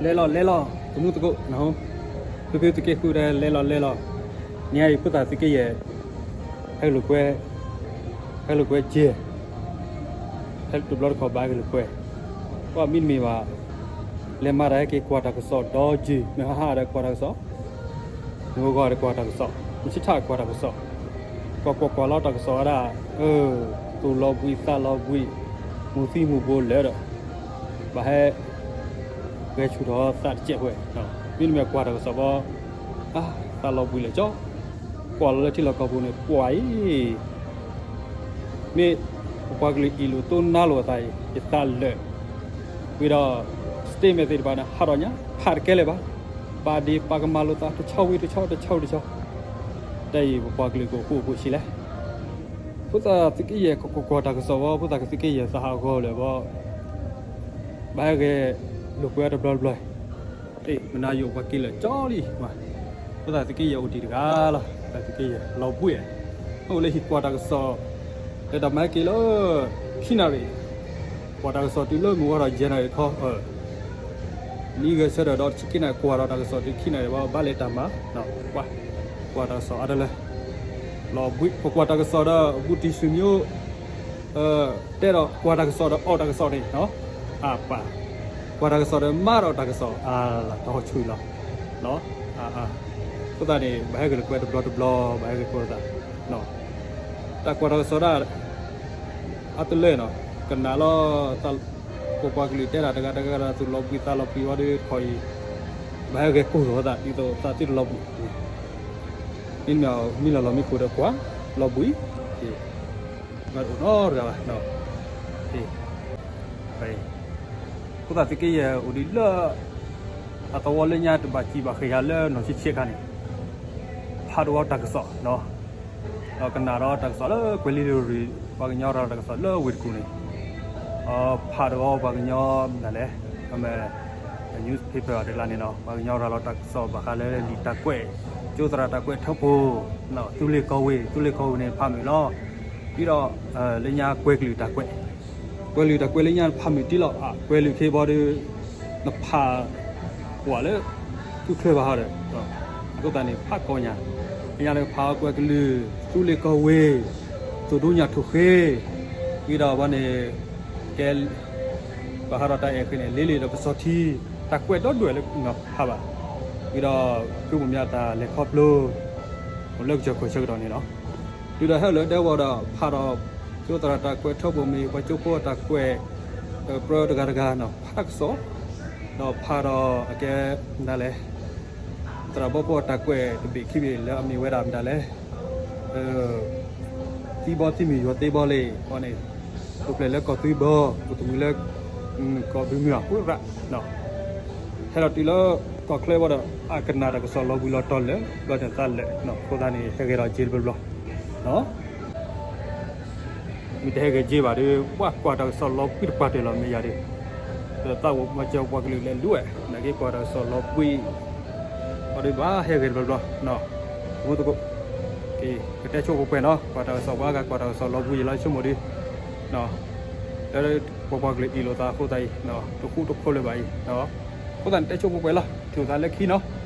လဲၤလီၤလဲၤလီၤ သမူသကိး, ဖုဖုသုးက့ဃုတဲလဲၤလီၤလဲၤလီၤ, နံၤအံၤဖိသၣ်သုးက့ယဲၢ် ဟဲကလိာ်ကွဲ, ဟဲကလိာ်ကွဲက့ၤ, ဟဲတဘျီတခီၣ်ဘၣ်ဟဲကလိာ်ကွဲ, ကွၢ်မ့တမ့ၢ်ဘၣ်, လဲၤမၤတၢ်ဟဲက့ၤကွၢ်တၢ်ကစီၣ်ဒီးက့ၤ, မ့ၢ်ဟးဟးဒီးကွၢ်တၢ်ကစီၣ်, မ့ၢ်ဂီၤဂီၤဒီးကွၢ်တၢ်ကစီၣ်, မ့ၢ်ဆံးထးကွၢ်တၢ်ကစီၣ်, ကွၢ်ကွၢ်ကွၢ်လီၤတၢ်ကစီၣ်ဝဲဒၣ်, သူၣ်လီၤဘှံးသးလီၤဘှံး, မူၤသံမူၤဘိလၢာ်ဒီး ဘၣ်ဟဲ ဂဲၤဆူၣ်ထီၣ်သးတစဲးဝဲ, မ့တမ့ၢ်ကွၢ်တၢ်ကစီၣ်ဘီ, အါ, သးလီၤဘှံးလၢာ်ကၠီ, ကွၢ်လီၤလၢထံလီၢ်ကီၢ်ပူၤန့ၣ် ပှၤအံၤ မ့ၢ်ပပှၤကလုာ်အ့ၣ်လိာ်တိၢ်နါလိာ်အသးအံၤ ယသးလၢာ်, ဝံၤဒီး statement သ့ၣ်တဖၣ်န့ၣ် ဟးထီၣ်ညါ ဖးတကဲလၢၤဘၣ်, ပာ်ဒ့ၣ်ပာ်ကမၣ်လိာ်သးတဆီဝံၤတဆီတဆီတဆီ, တၢ်အံၤပပှၤကလုာ်ကအိၣ်ဃူအိၣ်ဖိးဆံးလဲၣ်, ဖိသၣ်သုးက့ယဲၢ်ကကွၢ်ကွၢ်တၢ်ကစီၣ်ဘီ, ဖိသၣ်သုးက့ယဲၢ်သးဟးဂီၤလၢာ်ဘီ ဘၣ်ဟဲဂဲၤလိာ်ကွဲတဘျီတဘျီ, မနၤယအိၣ်ပှၤက့ၤလၢာ်ကၠီလံ, ဖိသၣ်သုးက့ယဲၢ်အိၣ်ဒံးတဂၤလီၤ, ဖိသၣ်သုးက့ယဲၢ်လီၤဘှံး, အိၣ်လၢဟံၣ်ကွၢ်တၢ်ကစီၣ်, လၢတၢ်မၤဟဲက့ၤလၢ ခံနၣ်ရံၣ်, ကွၢ်တၢ်ကစီၣ်တုၤလၢမုၢ်ဝါထီၣ်ယဲၢ်နၣ်ရံၣ်ခီ, နံၤဂဲၤဆၢထၢၣ်ဒီးတဆံခံနၣ်ရံၣ် ကွၢ်ဒီးတၢ်ကစီၣ်တုၤခံနၣ်ရံၣ်ဘီ ဘၣ်လဲၤတၢ်မၤ, ကွၢ်, ကွၢ်တၢ်ကစီၣ်အါတလၢ, လီၤဘှံး, ပကွၢ်တၢ်ကစီၣ်ဒီး ဘူးတံၢ်ဆူၣ်မၠိ တဲဒီးကွၢ်တၢ်ကစီၣ်ဒီးအီၣ်တၢ်ကစီၣ်န့ၣ်, အပၢ်, ကွၢ်တၢ်ကစီၣ်ဒီးမၤဒီးတၢ်ကစီၣ်, အါလၢတဟီၣ်ဆူၣ်လီၤ, အဃိသတးန့ၣ် ဘၣ်ဟဲက့ၤလိာ်ကွဲတဘျီတဘျီ, ဘၣ်ဟဲက့ၤလိာ်ကွဲသး, တၢ်ကွၢ်တၢ်ကစီၣ်ဒၣ် အါတလၢနီၤ, ကနၣ်လီၤ ပပှၤကလုာ်တဲတၢ်တဂၤတဂၤဒီး သူၣ်လီၤဘှံးသးလီၤဘှံးဝဲဒီး ခီအံၤ ဘၣ်ဟဲဂဲၤကိၢ်လိာ်သး ဒ်သိးသးသ့တလီၤဘှံး, မ့မ့ၢ်မံလီၤလီၤမံခိၣ်ဒီးကွၢ် လီၤဘှံး, အိၣ်နီတဂၤဘၣ်, ဖိသၣ်သုးက့ယဲၢ်အိၣ်ဒံးလၢ အသဝီလၢညါတဘၣ်စံးဘၣ်ဃ့ၢ်ယၤလၢနီၢ်ဆံးဆံးအခါန့ၣ်, ဖးဒိၣ်အီၤတၢ်ကစီၣ်, ဒီးကနၣ်ဒီးတၢ်ကစီၣ်လၢကွဲၤလ့လိၤရံၣ် ပှၤကညီရၤလီၤတၢ်ကစီၣ်လၢဝ့ၢ်တကူၣ်န့ၣ်, ဖးဒိၣ်အီၤပှၤကညီမနုၤလဲၣ်, အမ့ၢ် newspaper တကျါန့ၣ်နီၤ, ပှၤကညီရၤလီၤတၢ်ကစီၣ်ဘၣ်ဃးလၢလံာ်တၢ်ကွဲး, ကၠိသရၣ်တၢ်ကွဲးထၢဖှိၣ်, သူလ့ၤကီၢ်ဝ့ၢ်, သူလ့ၤကီၢ်ဝ့ၢ်န့ၣ်ဖးမုာ်လီၤ, ဒ်ဒီး လၢညါကွဲၤကလုာ်တၢ်ကွဲး, ကွဲၤကလုာ်တၢ်ကွဲးလၢညါနဖးမုာ်တံၢ်လီၤ, ကွဲၤကလုာ်ခ့ဘီဒီး နဖး ကွၢ်လၢ သူချၢဘၣ်ဟီဒီး, အဃိသတးန့ၣ် ဖးကိးညါ, လၢညါဒီးဖးအီၤကွဲၤကလုာ်, သူလ့ၤကီၢ်ဝ့ၢ်, သူၣ်ဒိၣ်ညၣ်ထူၣ်ဃ့, ဝံၤဒီးဘီန့ၣ် ကဲ ပဟးထီၣ်တၢ်အဲၣ်ဃ့န့ၣ် လ့လ့ၣ်ဒီးပစီၤထံ, တၢ်ကွဲးဒီဒူၣ်လၢနဖးဘၣ်, ဝံၤဒီး ဖုဘိၣ်မၠးတၢ်လဲၤခီဖျိ လၢကစၢၢ်ခိၣ်ဆၢကတီၢ်န့ၣ်လီၤ. တုၤဒီးဟဲလၢဒဲကဝီၤဒီး ဖးဒီး ကၠိသရၣ်တၢ်ကွဲးထၢဖှိၣ်မ့ၢ် ပှၤကၠိဖိတၢ်ကွဲး ပြၢတဂၤတဂၤနီၤ ဖးတၢ်ကစီၣ်, ဒီးဖးဒီးအကဲ မတၤလဲၣ် သရၣ်ဘီဖိအတၢ်ကွဲးတဘ့ၣ်ခံဘ့ၣ်လၢအမ့ၢ်ဝဲဒၣ်မတၤလဲၣ် သံဘီသံမုၢ်ယွၤသ့ဘီလ့ၣ် အီၤန့ၣ် အိၣ်ဖျဲၣ်လၢကီၢ်သူဘီ အိၣ်တမုာ်လၢ ကီၢ်ဘုမုၢ်အဃိရၣ် ဟဲဒီးတုၤလၢကီၢ်ချၢဘၣ်ဒီး အကနၣ်တၢ်ကစီၣ်လီၤဘှံးလီၤတီၤလၢာ် ဘျီန့ၣ်သးလၢာ် အဃိသတးန့ၣ် ဟဲဂဲၤဒီးက့ၤတဘျီဘျီ မ့ၢ်တဟဲဂဲၤက့ၤဘၣ်ဒီး ပှၤကွၢ်တၢ်ကစီၣ်လီၤဘှံးတပှၢ်တၢၢ်လီၤမ့ၢ်ယၤဒီး ဒီးသးအိၣ်မၤစၢၤပှၤကလုာ်လဲၤဒွဲၣ် နာ်က့ကွၢ်တၢ်ကစီၣ်လီၤဘှံး အီၤဒီးဘၣ်ဟဲဂဲၤတဘျီဘျီ မူသကိး ကတဲဆိပှဲၤပှဲၤနီၤ ကွၢ်တၢ်ကစီၣ်ပှၤဂၤကွၢ်တၢ်ကစီၣ်လီၤဘှံးယလီၤဆိကမိၣ်ဒီး လၢပပှၤကလုာ်အ့ၣ်လိာ်သးအဃိသတးအံၤ တဃူတဖိးလၢၤဘၣ်အံၤ အဃိသတးန့ၣ် တဲဆိပှဲၤပှဲၤလီၤ ထုးသးလၢခံနီၤ